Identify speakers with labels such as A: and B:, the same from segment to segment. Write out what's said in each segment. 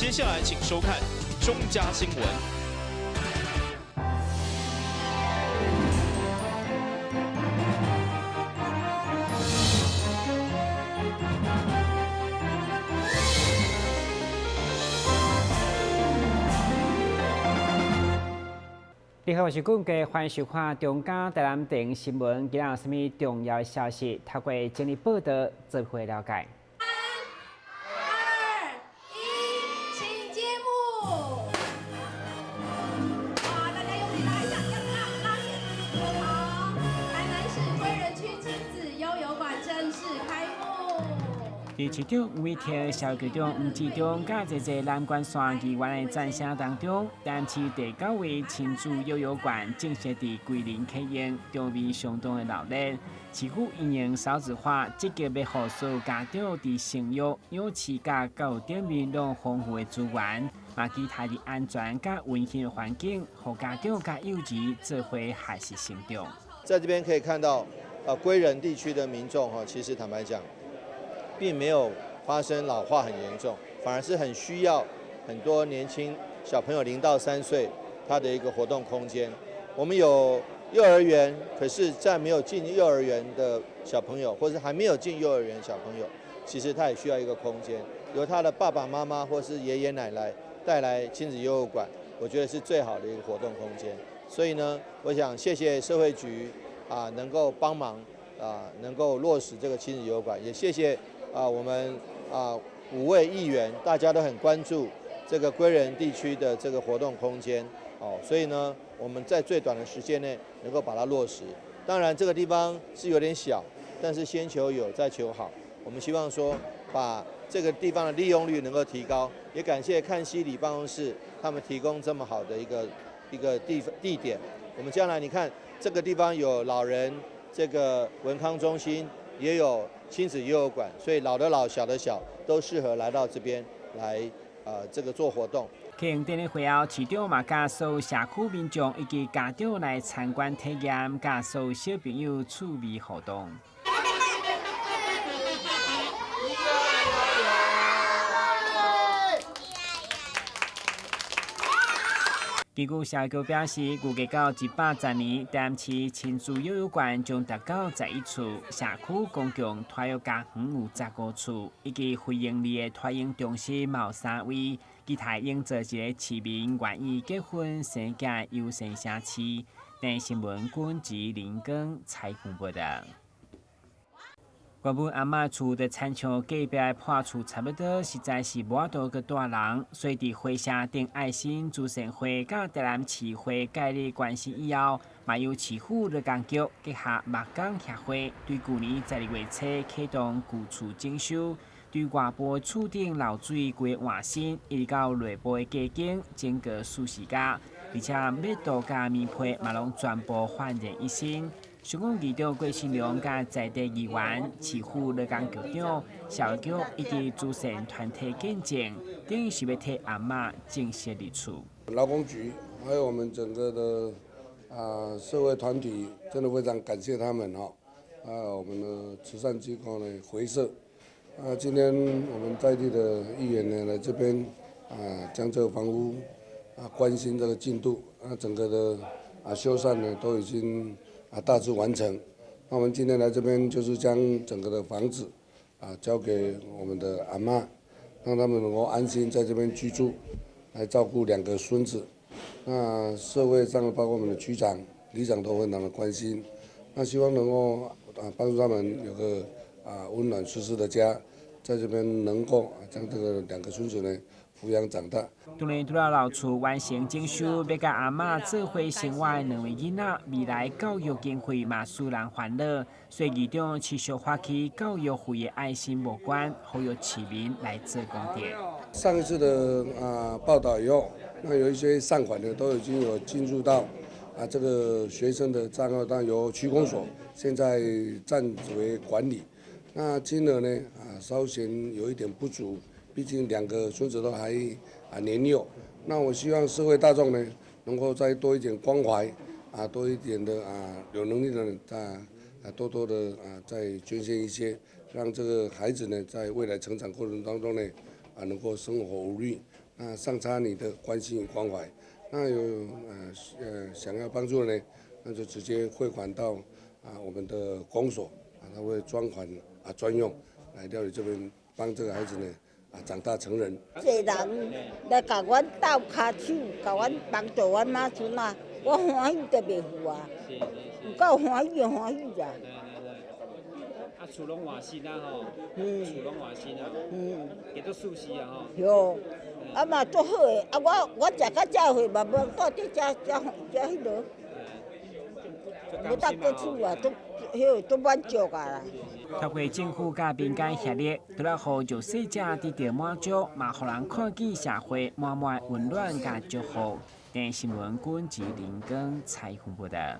A: 接下來請收看中嘉新聞。
B: 你好，我是顧家，歡迎收看中嘉台南電新聞。今仔有啥物重要的消息？透過整理報道，做伙了解。
C: 三、二、一，請揭幕！哇，大家用力拉一下，要拉拉線。好，台南市歸仁區親子悠遊館正式開幕。
B: 佇市長吳怡婷、社會局長吳志忠、佮濟濟南關山議員的讚聲當中，台南市第九位親子悠遊館正式佇歸仁啟用，場面相當的熱鬧。市府因應少子化，積極欲予所有家長佇生育、養飼佮教育頂面攏豐富的資源，嘛期待佇安全佮溫馨的環境，予家長佮幼兒做伙學習成長。
D: 在這邊可以看到，歸仁地區的民眾哈，其實坦白講，並沒有發生老化很嚴重，反而是很需要很多年輕小朋友0到3歲他的一個活動空間。我們有幼兒園，可是，在沒有進幼兒園的小朋友，或是還沒有進幼兒園小朋友，其實他也需要一個空間，由他的爸爸媽媽或是爺爺奶奶帶來親子悠遊館，我覺得是最好的一個活動空間。所以呢，我想謝謝社會局啊，能夠幫忙啊，能夠落實這個親子悠遊館，也謝謝。啊，我們啊五位議員，大家都很關注這個歸仁地區的這個活動空間，哦，所以呢，我們在最短的時間內能夠把它落實。當然，這個地方是有點小，但是先求有，再求好。我們希望說，把這個地方的利用率能夠提高。也感謝看西里辦公室他們提供這麼好的一個地點。我們將來你看，這個地方有老人這個文康中心，也有親子悠遊館，所以老的老，小的小，都適合來到這邊來，這個做活動。
B: 啟用典禮會後，市長嘛佮所有社區民眾以及家長來參觀體驗，佮所有小朋友趣味互動。根據社局表示，預計到110年，台南市親子悠遊館將達到11處，社區公共托育家園有15處，以及非營利的托嬰中心嘛有三位，其他營造一個市民願意結婚生囝的優先城市。電視新聞君吉林光採訪報道。原本阿嬤厝就親像隔壁的破厝差不多，實在是無法度閣蹛人，所以佇花社頂愛心慈善會佮台南市會建立關係以後，嘛由市府勞工局結合木工協會，對舊年12月初啟動舊厝整修，對外部的厝頂漏水規換新，一直到內部的加間，經過40家，而且密度佮棉被嘛攏全部煥然一新。香港議長郭新良佮在地議員、市府勞工局長、社會局以及慈善團體見證，等於是欲替阿嬤正式入厝。
E: 勞工局還有我們整個的社會團體，真的非常感謝他們哈。我們的慈善機構呢回社，今天我們在地的議員呢來這邊將這個房屋關心這個進度，整個的修繕呢都已經大致完成。那我們今天來這邊，就是將整個的房子交給我們的阿嬤，讓他們能夠安心在這邊居住，來照顧兩個孫子。那社會上包括我們的區長、里長都非常的關心。那希望能夠幫助他們有個溫暖舒適的家，在這邊能夠將這個兩個孫子呢撫養長大。
B: 當然，除了老厝完成整修，欲佮阿嬤做伙生活的兩位囡仔，未來教育經費嘛使人煩惱，所以議長持續發起教育費的愛心募捐，呼籲市民來做功德。
E: 上一次的報道以後，那有一些善款呢，都已經有進入到這個學生的賬號，當由區公所現在暫為管理。那金額呢稍顯有一點不足，畢竟兩個孫子都還年幼。那我希望社會大眾呢，能夠再多一點關懷，多一點的有能力的人多多的再捐獻一些，讓這個孩子呢，在未來成長過程當中呢，能夠生活無慮。那尚差你的關心與關懷。那有想要幫助的呢，那就直接匯款到我們的公所，他會專款專用來料理這邊幫這個孩子呢長大成人。
F: 濟人來共阮鬥跤手，共阮幫助阮媽孫仔，我歡喜得袂赴啊！有夠歡喜就歡喜啊！
B: 啊，厝攏換新啊吼，厝攏換新啊，會做舒適啊吼。
F: 對，啊嘛足好的，啊我食到這歲嘛無住佇遮遮遮彼落，無當過厝啊，足彼個足滿足啊啦。
B: 透過政府佮民間協力，除了予弱勢者得著滿足，嘛予人看見社會滿滿溫暖佮祝福。電視新聞君吉林根采訪報導。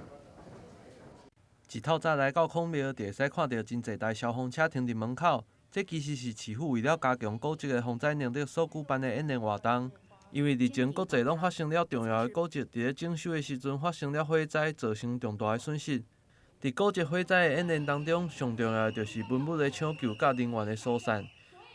G: 一透早來到孔廟，就會使看著真濟台消防車停佇門口。這其實是市府為了加強古蹟的防災能力所舉辦的演練活動。因為日前國際攏發生了重要的古蹟，佇咧整修的時陣發生了火災，造成重大的損失。佇古蹟火災的演練當中，上重要的就是文物的搶救佮人員的疏散。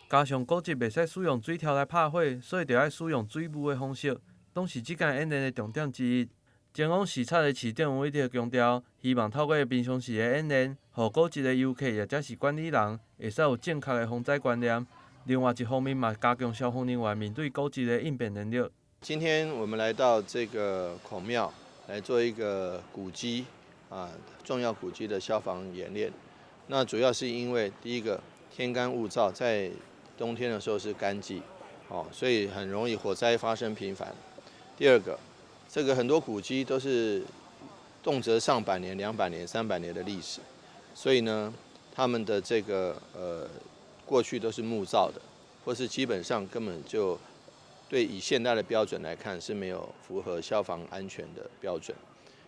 G: 加上古蹟袂使使用水柱來拍火，所以著愛使用水霧的方式，攏是這屆演練的重點之一。前往視察的市長韋特強調，希望透過平常時的演練，予古蹟的遊客抑者是管理人會使有正確的防災觀念。另外一方面嘛，加強消防人員面對古蹟的應變能力。
D: 今天我們來到這個孔廟來做一個古蹟重要古蹟的消防演練。那主要是因為第一個天乾物燥，在冬天的時候是乾季，哦，所以很容易火災發生頻繁。第二個，這個很多古蹟都是動輒上百年、200年、300年的歷史，所以呢，他們的這個過去都是木造的，或是基本上根本就對以現代的標準來看是沒有符合消防安全的標準，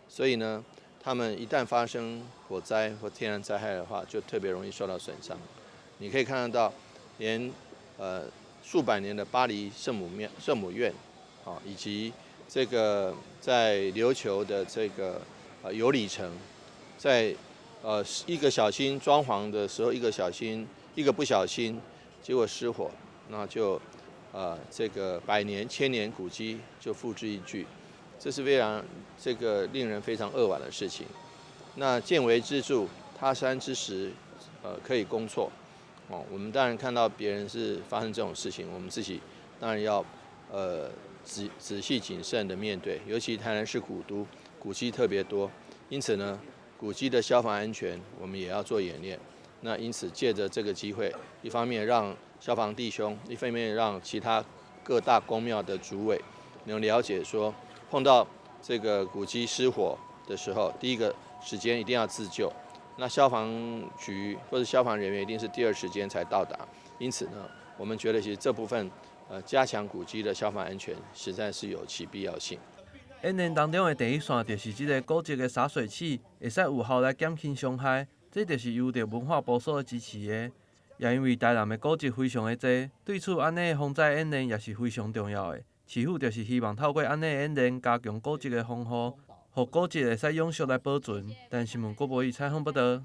D: 所以呢，他們一旦發生火災或天然災害的話，就特別容易受到損傷。你可以看得到，連數百年的巴黎聖母廟、聖母院，啊，以及這個在琉球的這個有里城，在一個小心裝潢的時候，一個小心一個不小心，結果失火，那就這個百年千年古蹟就付之一炬，這是非常這個令人非常扼腕的事情。那見微知著，他山之石，可以攻錯。哦，我們當然看到別人是發生這種事情，我們自己當然要仔細謹慎的面對，尤其台南是古都，古蹟特別多，因此呢，古蹟的消防安全我們也要做演練。那因此借著這個機會，一方面讓消防弟兄，一方面讓其他各大宮廟的主委能了解說，碰到這個古蹟失火的時候，第一個時間一定要自救。那消防局或者消防人員一定是第二時間才到達，因此呢，我們覺得其實這部分加強古蹟的消防安全，實在是有其必要性。
G: 演練當中的第一線就是這个古蹟的灑水器，會使有效來減輕傷害，這就是由著文化部所支持的。也因為台南的古蹟非常的濟，對此按呢的防災演練也是非常重要的。市府就是希望透過按呢的演練，加強古蹟的防護，予古蹟會使永續來保存。台視新聞郭博宇採訪報導。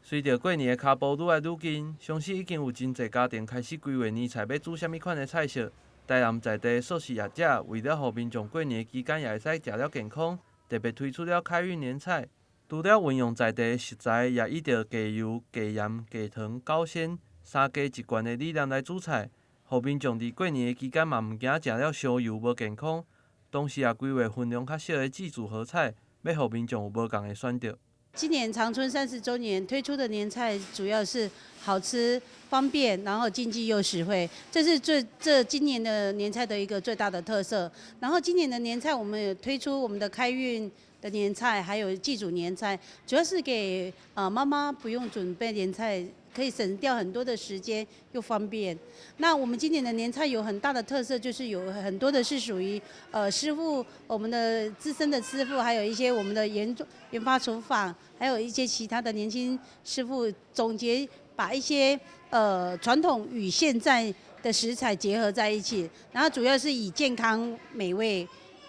G: 隨著過年的跤步愈來愈近，相信已經有真濟家庭開始規劃年菜欲煮啥物款的菜色。台南在地素食業者為了予民眾過年期間也會使食了健康，特別推出了開運年菜。除了運用在地的食材，也依著低油、低鹽、低糖、高纖三低一懸的理念來煮菜，予民眾佇過年的期間嘛毋驚食了傷油無健康。同時也規劃分量較少的自組合菜，欲予民眾有無仝的選擇。
H: 今年長春30週年推出的年菜，主要是好吃、方便，然後經濟又實惠，這是今年的年菜的一個最大的特色。然後今年的年菜，我們有推出我們的開運的年菜，還有祭祖年菜，主要是給媽媽不用準備年菜，可以省掉很多的時間，又方便。那我們今年的年菜有很大的特色，就是有很多的是屬於師傅，我們的資深的師傅，還有一些我們的研發廚房，還有一些其他的年輕師傅總結，把一些傳統與現在的食材結合在一起，然後主要是以健康美味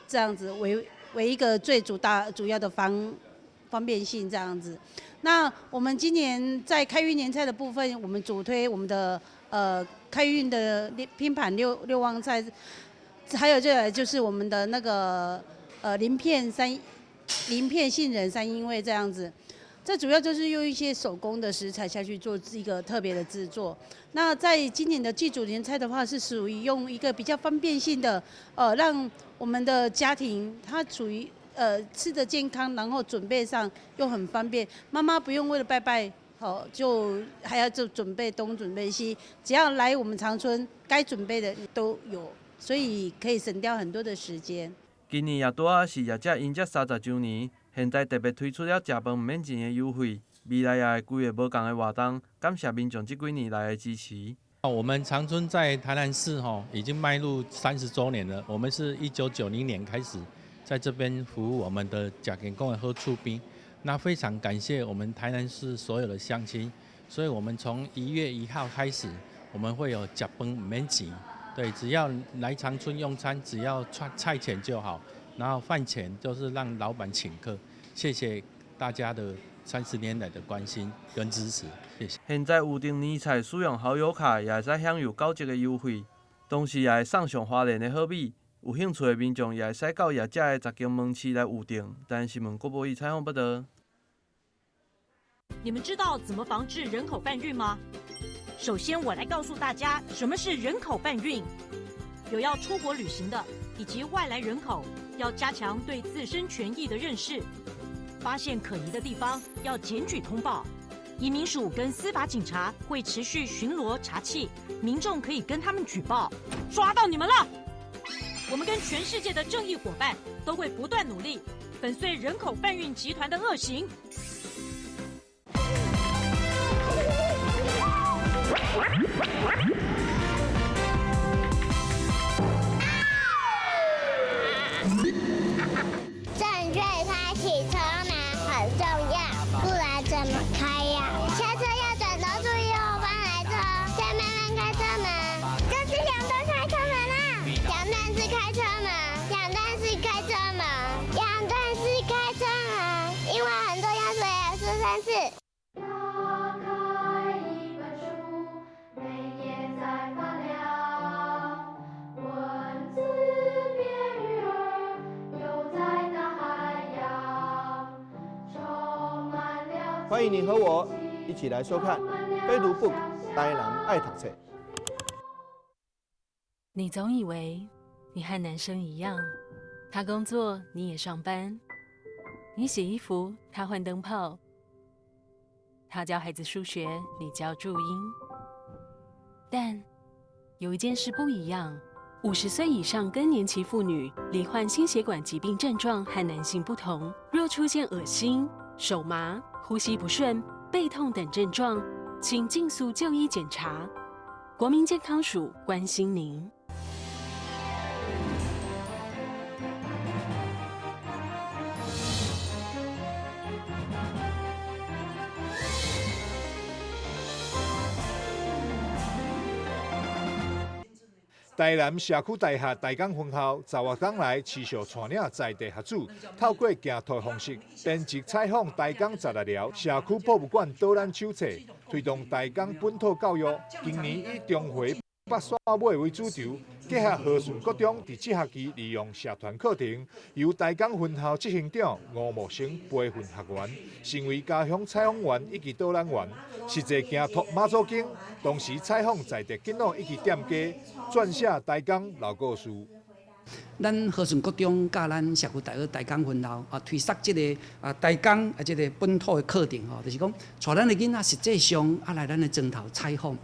H: 這樣子為一個最主要的方便性這樣子。那我們今年在開運年菜的部分，我們主推我們的開運的拼盤六旺菜。還有這個就是我們的那個鱗片杏仁三英味這樣子。這主要就是用一些手工的食材下去做一個特別的製作。那在今年的祭祖年菜的話，是屬於用一個比較方便性的，讓我們的家庭它屬於吃得健康，然後準備上又很方便，媽媽不用為了拜拜，好就還要就準備東準備西，只要來我們長春，該準備的都有，所以可以省掉很多的時間。
G: 今年也拄仔是業者營業30週年。現在特別推出了食飯毋免錢的優惠，未來也會規劃無仝的活動，感謝民眾這幾年來的支持。
I: 我們長春在台南市吼已經邁入30週年了。我們是1990年開始在這邊服務我們的食健康的好厝邊。那非常感謝我們台南市所有的鄉親，所以我們從1月1號開始，我們會有食飯毋免錢。對，只要來長春用餐，只要菜錢就好。然後飯錢就是讓老闆請客，謝謝大家的30年來的關心跟支持，謝謝。
G: 現在預訂年菜使用好友卡也會使享有9折的優惠，同時也會送上花蓮的好米。有興趣的民眾也會使到業者的10間門市來預訂。台南新聞郭博義採訪報導。
J: 你們知道怎麼防治人口販運嗎？首先，我來告訴大家什麼是人口販運。有要出國旅行的以及外來人口，要加強對自身權益的認識。發現可疑的地方要檢舉通報。移民署跟司法警察會持續巡邏查緝，民眾可以跟他們舉報。抓到你們了！我們跟全世界的正義夥伴都會不斷努力，粉碎人口販運集團的惡行。
K: 正確開啟車門很重要，不然怎麼開呀？下車要轉頭注意後方來車，再慢慢開車門。這是兩段開車門啊！兩段式開車門，兩段式開車門，兩段式開車門，因為很重要，所以要說三次。
L: 打開一本書，每頁在發亮，文字變魚兒，游在大海洋，充滿了。
D: 歡迎你和我一起來收看《非讀 book 台南愛讀冊》。
M: 你總以為你和男生一樣，他工作你也上班，你洗衣服他換燈泡，他教孩子數學你教注音。但有一件事不一樣：50歲以上更年期婦女罹患心血管疾病症狀和男性不同，若出現噁心、手麻、呼吸不順、背痛等症狀，請盡速就醫檢查。國民健康署關心您。
N: 台南社區大學台江分校十外工來持續帶領在地學子，透過行圖方式編輯採訪台江16寮社區博物館導覽手冊，推動台江本土教育。今年以中回北山尾為主軸，結合和順國中佇這學期利用社團課程，由台江分校執行長吳茂生培訓學員，成為家鄉採訪員以及導覽員，實際行拓媽祖經，同時採訪在地囡仔以及店家，撰寫台江老故事。
O: 咱和順國中佮咱社區大學台江分校啊，推設這個啊台江啊這個本土的課程吼，就是講帶咱的囡仔實際上啊來咱的莊頭採訪，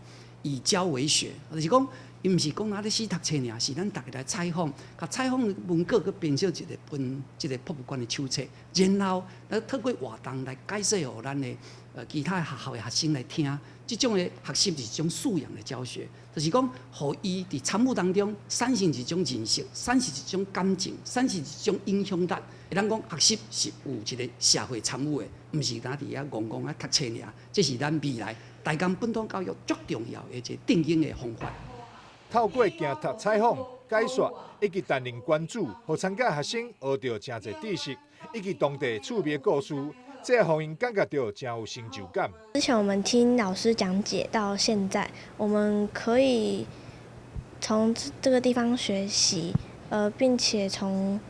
O: 以教為學，就是講伊毋是講啊咧死讀冊爾，是咱逐家來採訪，共採訪的文稿閣編寫一個本這個博物館的手冊，然後咱透過活動來解說予咱的其他學校的學生來聽，這種的學習是一種素養的教學，就是講，予伊佇參與當中產生一種認識，產生一種感情，產生一種影響力。咱講學習是有一個社會參與的，毋是干焦佇遐戇戇仔讀冊爾。這是咱未來台江本土教育足重要的一個定義的方法。
N: 透過行讀採訪、解說以及擔任關主，予參加學生學著誠濟知識，以及當地趣味故事，這予𪜶感覺著誠有成就感。
P: 之前我們聽老師講解到現在，我們可以從這個地方學習。並且從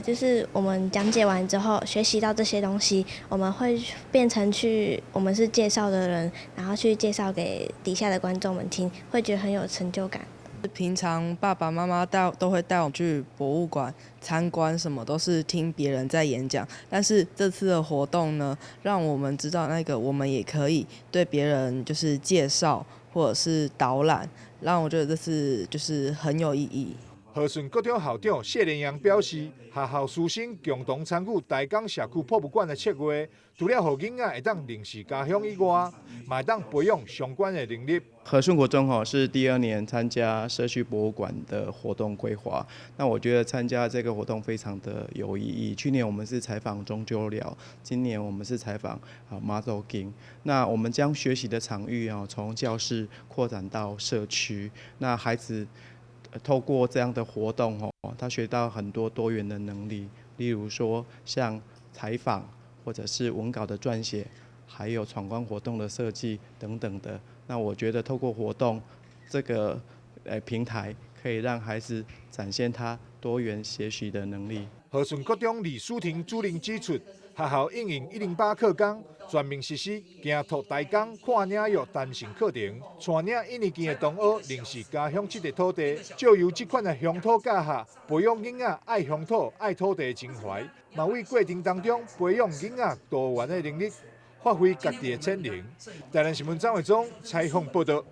P: 就是我們講解完之後，學習到這些東西，我們會變成去，我們是介紹的人，然後去介紹給底下的觀眾們聽，會覺得很有成就感。
Q: 平常爸爸媽媽都會帶我們去博物館參觀，什麼都是聽別人在演講。但是這次的活動呢，讓我們知道那個我們也可以對別人就是介紹或者是導覽，讓我覺得這次就是很有意義。
N: 和順國中校長謝連陽表示，學校師生共同參與台江社區博物館的策劃，除了予囡仔會當認識家鄉以外，嘛會當培養相關的能力。
R: 和順國中吼是第二年參加社區博物館的活動規劃，那我覺得參加這個活動非常的有意義。去年我們是採訪中鳩寮，今年我們是採訪啊媽祖宮。那我們將學習的場域啊從教室擴展到社區，那孩子透過這樣的活動哦，他學到很多多元的能力，例如說像採訪或者是文稿的撰寫，還有闖關活動的設計等等的。那我覺得透過活動這個平台，可以讓孩子展現他多元學習的能力。
N: 和順國中李書婷主任指出，學校應用108課綱，全面實施行拓台江看嶺約單性課程，帶領一年級的同學認識家鄉這塊土地，藉由這款的鄉土教學，培養囡仔愛鄉土、愛土地的情懷，嘛為過程當中培養囡仔多元的能力，發揮家己的潛能。台南新聞張偉忠採訪報道。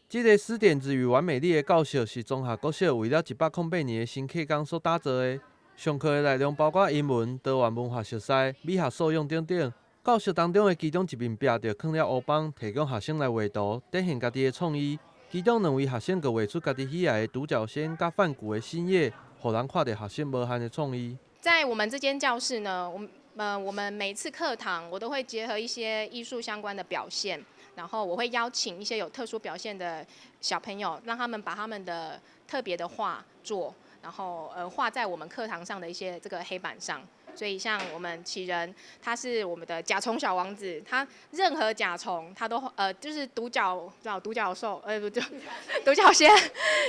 G: 這個死點子與玩美麗的教室是中學國小為了108年的新課綱所打造的。上課的內容包括英文、多元文化熟悉、美學素養等等。教室當中的其中一面壁就囥了烏枋，提供學生來畫圖，展現家己的創意。其中兩位學生閣畫出家己喜愛的獨角仙佮梵谷的新葉，予人看著學生無限的創意。
C: 在我們這間教室呢，我們每次課堂我都會結合一些藝術相關的表現。然後我會邀請一些有特殊表現的小朋友，讓他們把他們的特別的畫作，然後畫在我們課堂上的一些這個黑板上。所以像我們啟仁，他是我們的甲蟲小王子，他任何甲蟲他都就是獨角叫獨角獸，不對，獨角仙、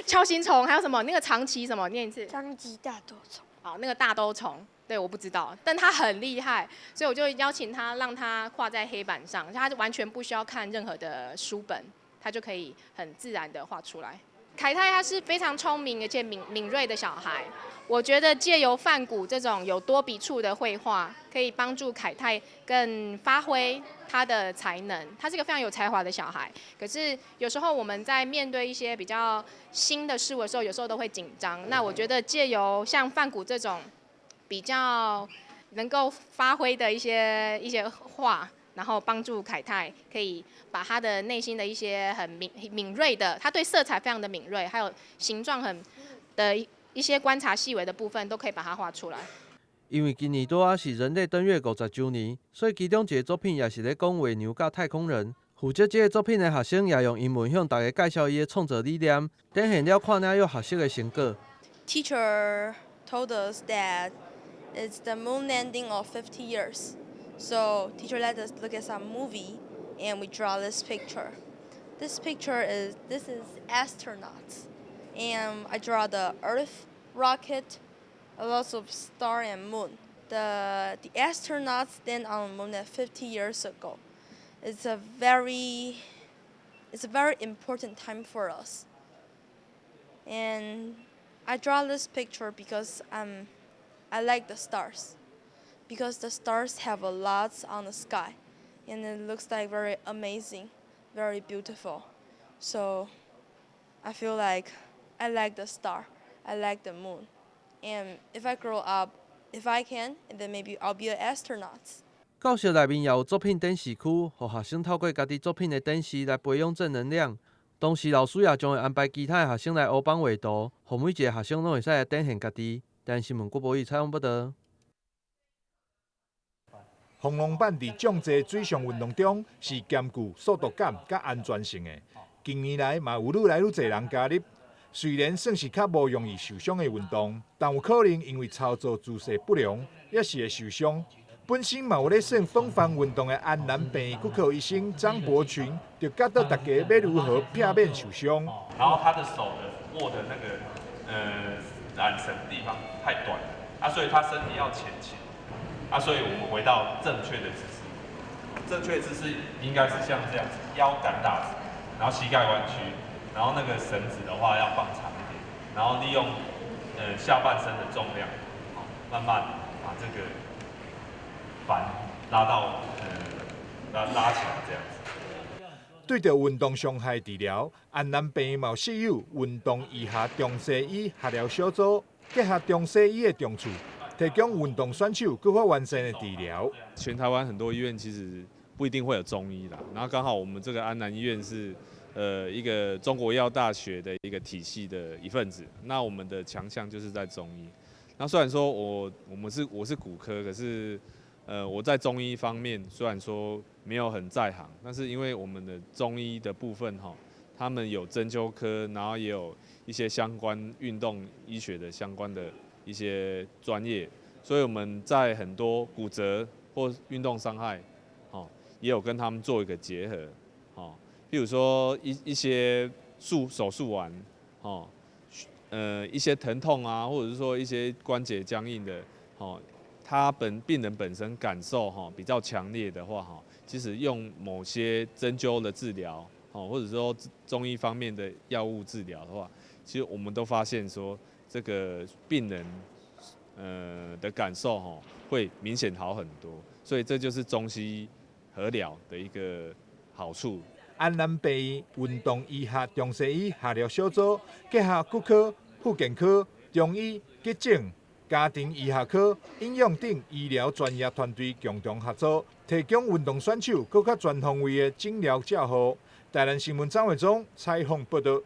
C: 鍬形蟲，還有什麼那個長鰭什麼？念一次。
P: 長鰭大兜蟲。
C: 好，那個大兜蟲。對，我不知道，但他很厲害，所以我就邀請他，讓他畫在黑板上，他完全不需要看任何的書本，他就可以很自然的畫出來。凱泰他是非常聰明而且敏銳的小孩，我覺得借由梵谷這種有多筆觸的繪畫，可以幫助凱泰更發揮他的才能。他是一個非常有才華的小孩，可是有時候我們在面對一些比較新的事物的時候，有時候都會緊張。那我覺得借由像梵谷這種比較能夠發揮的一些畫，然後幫助凱泰可以把他的內心的一些很敏銳的，他對色彩非常的敏銳，還有形狀很的一些觀察細微的部分，都可以把它畫出來。
G: 因為今年拄仔是人類登月50週年，所以其中一個作品也是咧講月娘佮太空人。負責這個作品的學生也用英文向大家介紹伊的創作理念，展現了看嶺約學習的成果。
S: Teacher told us that it's the moon landing of 50 years. So teacher let us look at some movie and we draw this picture. This picture is this is astronauts. And I draw the Earth rocket, a lot of star and moon. The astronauts land on the moon at 50 years ago. It's a very important time for us. And I draw this picture because I like the stars, because the stars have a lot on the sky and it looks like very amazing, very beautiful. So I feel like I like the star, I like the moon. And if I grow up, if I can, then maybe I'll be an astronaut.
G: 教室內面也有作品展示區，予學生透過家己作品的展示來培養正能量。同時，老師也將會安排其他的學生來烏枋畫圖，予每一個學生攏會使來展現家己。台南新聞郭博宇採訪報導。
N: 風浪板佇眾濟水上運動中是兼具速度感佮安全性的。近年來嘛有愈來愈濟人加入。雖然算是較無容易受傷的運動，但有可能因為操作姿勢不良，也是會受傷。本身嘛有咧耍風帆運動的安南病院骨科醫生張伯群，就教導大家欲如何避免受傷。
A: 然後他的手的握的那個
T: 缆绳地方太短了啊，所以他身體要前傾啊，所以我們回到正確的姿勢，正確姿勢應該是像這樣子，腰桿打直，然後膝蓋彎曲，然後那個繩子的話要放長一點，然後利用下半身的重量，慢慢把這個帆拉到拉拉起來這樣子。
N: 對著運動傷害治療，安南病院嘛設有運動醫學中西醫合療小組，結合中西醫的長處，提供運動選手閣較完善的治療。
T: 全台灣很多醫院其實不一定會有中醫啦，然後剛好我們這個安南醫院是一個中國醫藥大學的一個體系的一份子，那我們的強項就是在中醫。那雖然說我是骨科，可是我在中醫方面雖然說沒有很在行，但是因為我們的中醫的部分哈，他們有針灸科，然後也有一些相關運動醫學的相關的一些專業，所以我們在很多骨折或運動傷害，也有跟他們做一個結合，譬如說一些手術完，一些疼痛啊，或者是說一些關節僵硬的，他病人本身感受比較強烈的話，其實用某些針灸的治療，或者說中醫方面的藥物治療的話，其實我們都發現說，這個病人的感受會明顯好很多，所以這就是中西醫合療的一個好處。
N: 安南病院運動醫學中西醫合療小組，結合骨科、復健科、中醫、急診、家庭醫學科、營養等醫療專業團隊共同合作，提供運動選手閣較全方位的診療照護。台南新聞張偉忠採訪報導。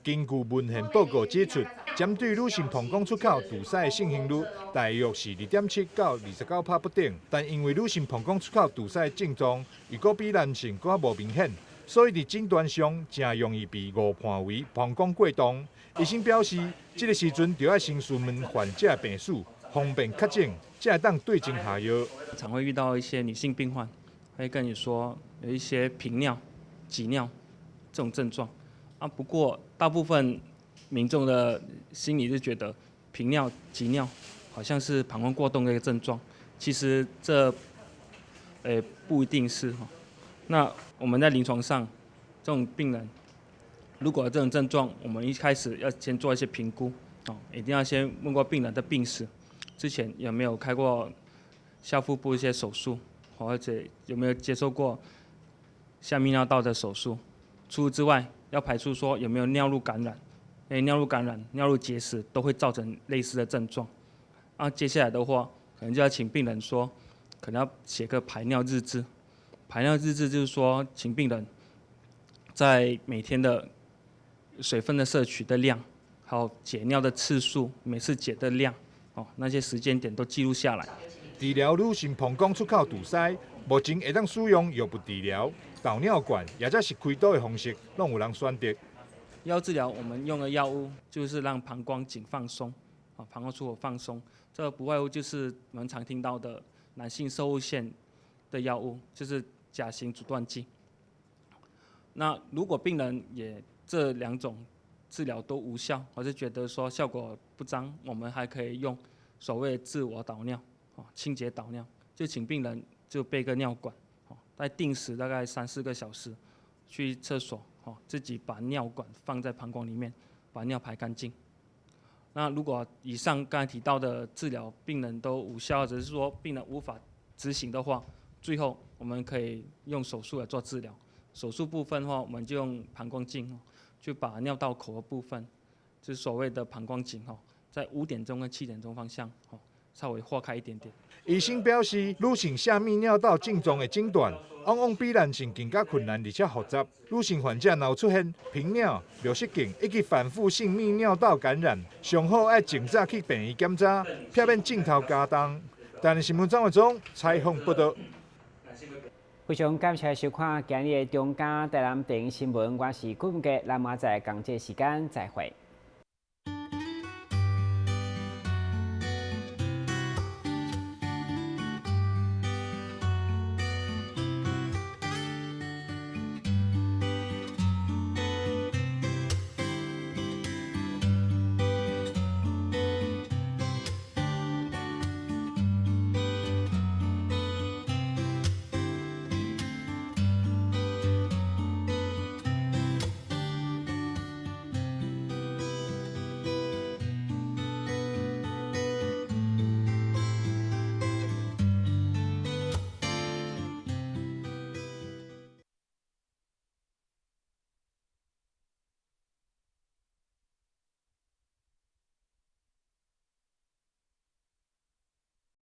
N: 根據文獻報告指出，針對女性膀胱出口堵塞的盛行率大約是2.7到29%不等。但因為女性膀胱出口堵塞的症狀，如果比男性閣較無明顯，所以佇診斷上誠容易被誤判為膀胱過動。醫生表示，這個時陣就愛先詢問患者的病史，方便確診，才會當對症下藥。
U: 常會遇到一些女性病患，會跟你說有一些頻尿、急尿這種症狀。啊，不過大部分民眾的心裡就覺得頻尿、急尿好像是膀胱過動的一個症狀，其實這，不一定是哈。那我們在臨床上，這種病人如果有這種症狀，我們一開始要先做一些評估，哦，一定要先問過病人的病史，之前有沒有開過下腹部一些手術，或者有沒有接受過下泌尿道的手術。除此之外，要排除說有沒有尿路感染，因為尿路感染、尿路結石都會造成類似的症狀。啊，接下來的話，可能就要請病人說，可能要寫個排尿日誌。排尿日誌就是說，請病人在每天的水分的攝取的量，還有解尿的次數，每次解的量，哦，那些時間點都記錄下來。
N: 治療女性膀胱出口堵塞，目前會當使用藥物治療、導尿管，抑者是開刀的方式，攏有人選擇。
U: 藥治療，我們用的藥物就是讓膀胱頸放鬆，啊，膀胱出口放鬆，這個不外乎就是我們常聽到的男性攝護腺的藥物，就是甲型阻斷劑。那如果病人也這兩種治療都無效，或是覺得說效果不彰，我們還可以用所謂自我導尿，清潔導尿，就請病人就備個尿管，在定時大概3、4個小時去廁所，自己把尿管放在膀胱裡面，把尿排乾淨。那如果以上剛才提到的治療病人都無效，或者是說病人無法執行的話，最後我們可以用手術來做治療。手術部分的話，我們就用膀胱鏡，就把尿道口的部分，就是所謂的膀胱頸，在5點鐘跟7點鐘方向，稍微劃開一點點。
N: 醫生表示，女性下泌尿道症狀的診斷，往往比男性更加困難而且複雜。女性患者若有出現頻尿、尿失禁以及反覆性泌尿道感染，上好愛盡早去病院檢查，避免症頭加重。台南新聞張偉忠採訪報導。
B: 非常感謝收看今日的中嘉台南電視新聞，我是顧文傑，咱明仔載仝這時間再會。